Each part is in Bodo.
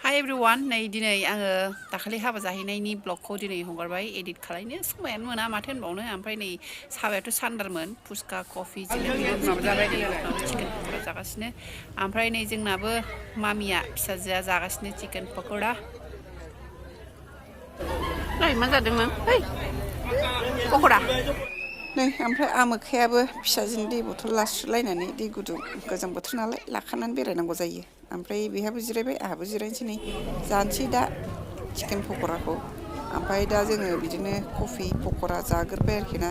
Hi everyone, नै दिनै आङो दाखालि हाबा जाहैनायनि ब्लगखौ दिनै हगारबाय एडिट खालामनो समायानो मोना माथो होनबावनो ओमफ्राय नै साबायाथ' सान्दारमोन फुसका कफि माबा जाबाय चिकेन पक'रा जागासिनो ओमफ्राय नै जोंनाबो मामिया फिसाजोआ जागासिनो चिकेन पक'रा नै मा जादोंमोन ओइ पक'रा नै ओमफ्राय आमोखायाबो फिसाजोनि दै बथल लास्रुलायनानै दै गुदुं गोजां बोथोर नालाय लाखानानै बेरायनांगौ जायो ओमफ्राय बेहाबो जिरायबाय आहाबो जिरायनोसै नै जानोसै दा चिकेन पक'राखौ ओमफ्राय दा जोङो बिदिनो कफि पक'रा जाग्रोबाय आरोखि ना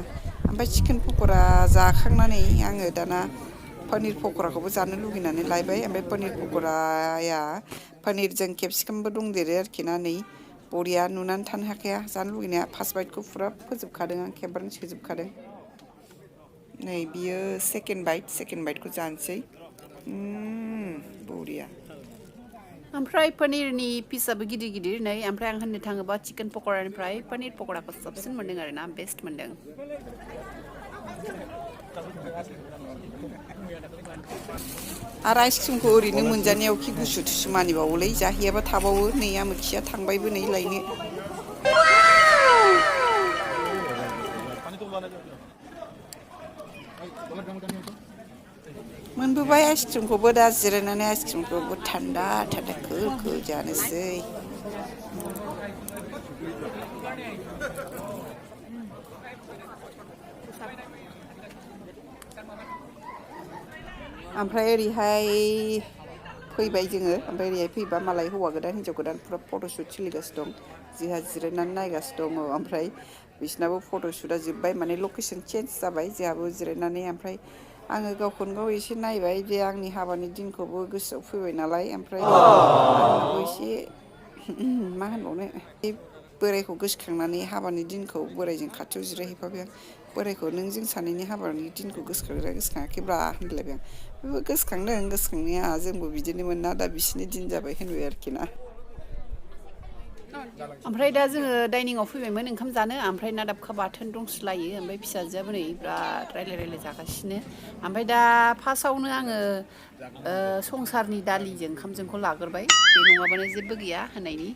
ओमफ्राय चिकेन पक'रा जाखांनानै आङो दाना पनिर पक'राखौबो जानो लुगैनानै लायबाय ओमफ्राय पनिर पक'राया पनिरजों केपसिकामबो दंदेरो आरोखि ना नै बरिया नुनानै थानो हाखाया जानो लुगैनाया फार्स्ट बाइटखौ फुरा फोजोबखादों आं खेबबारनो सोजोबखादों नै बियो सेकेन्ड बाइटखौ जानोसै बरिया ओमफ्राय पनिरनि पिसाबो गिदिर गिदिर नै ओमफ्राय आं होननो थाङोबा चिकेन पक'रानिफ्राय पनिर पक'राखौ साबसिन मोन्दों आरो ना बेस्ट मोन्दों आरो आइसक्रिमखौ ओरैनो मोनजानायाव खि गुसु थुसु मानिबावोलै जाहैयाबा थाबावो नै आमोखिया थांबायबो नै लायनो मोनबोबाय आइसक्रिमखौबो दा जिरायनानै आइसक्रिमखौबो थान्दा थान्दा खो जानोसै ओमफ्राय ओरैहाय फैबाय जोङो ओमफ्राय ओरैहाय फैबा मालाय हौवा गोदान हिन्जाव गोदान फुरा फट'शुट सोलिगासिनो दं जोंहा जिरायनानै नायगासिनो दङ ओमफ्राय बिसिनाबो फट'शुटआ जोब्बाय माने लकेसन चेन्ज जाबाय जोंहाबो जिरायनानै ओमफ्राय आङो गावखौनो गाव एसे नायबाय जे आंनि हाबानि दिनखौबो गोसोआव फैबाय नालाय ओमफ्राय आंनाबो एसे मा होनबावनो बे बोरायखौ गोसोखांनानै हाबानि दिनखौ बोरायजों खाथियाव जिरायहैफाबाय आं बोरायखौ नों जों सानैनि हाबानि दिनखौ गोसोखाङाखैब्रा होनलायबाय आं बेबो गोसोखांदों गोसोखांनाया जोंबो बिदिनोमोन ना दा बिसिनि दिन जाबाय होनबाय आरोखि ना ओमफ्राय दा जोङो डाइनिंआव फैबायमोन ओंखाम जानो ओमफ्राय ना दाबखा बाथोन दंसोलायो ओमफ्राय फिसाजोआबो नै बिराद रायलाय जागासिनो ओमफ्राय दा फार्स्टआवनो आङो संसारनि दालिजों ओंखामजोंखौ लाग्रोबाय बे नङाबानो जेबो गैया होननायनि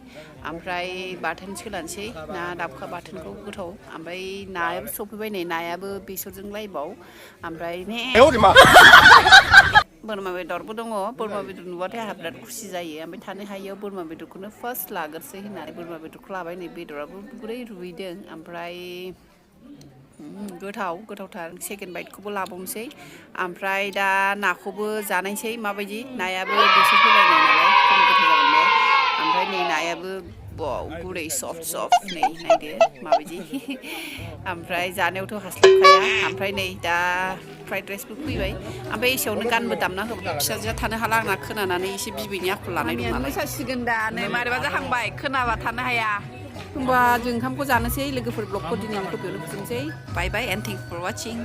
ओमफ्राय बाथोन सोलानोसै ना दाबखा बाथोनखौ गोथाव ओमफ्राय नायाबो सफैबाय नै नायाबो बेसरजों लायबाव ओमफ्राय बोरमा बेदरबो दङ बोरमा बेदर नुबाथाय आंहा बिराद खुसि जायो ओमफ्राय थानो हायियाव बोरमा बेदरखौनो फार्स्ट लाग्रोसै होननानै बोरमा बेदरखौ लाबाय नै बेदराबो गुरै रुइदों ओमफ्राय गोथावथार सेकेन्ड बाइटखौबो लाबावनोसै ओमफ्राय दा नाखौबो जानायसै माबायदि नायाबो बेसर होलायनाय नालाय खम गोथाव जागोन बे ओमफ्राय नै नायाबो गुरै सफ्ट नै नायदो माबायदि ओमफ्राय जानायावथ' हास्लाबखाया ओमफ्राय नै दा फ्राइड राइसबो फैबाय ओमफ्राय एसेयावनो गानबो दामना होबाय फिसाजोआ थानो हाला आंना खोनानानै एसे बिबैनि आखल लानाय दं नालाय मोसासिगोन दा नै मारैबा जाहांबाय खोनाबा थानो हाया होमबा जों ओंखामखौ जानोसै लोगोफोर ब्लगखौ दिनैनिखौ बेयावनो फोजोबनोसै बाय बाय एन्ड थेंक फर वाचिं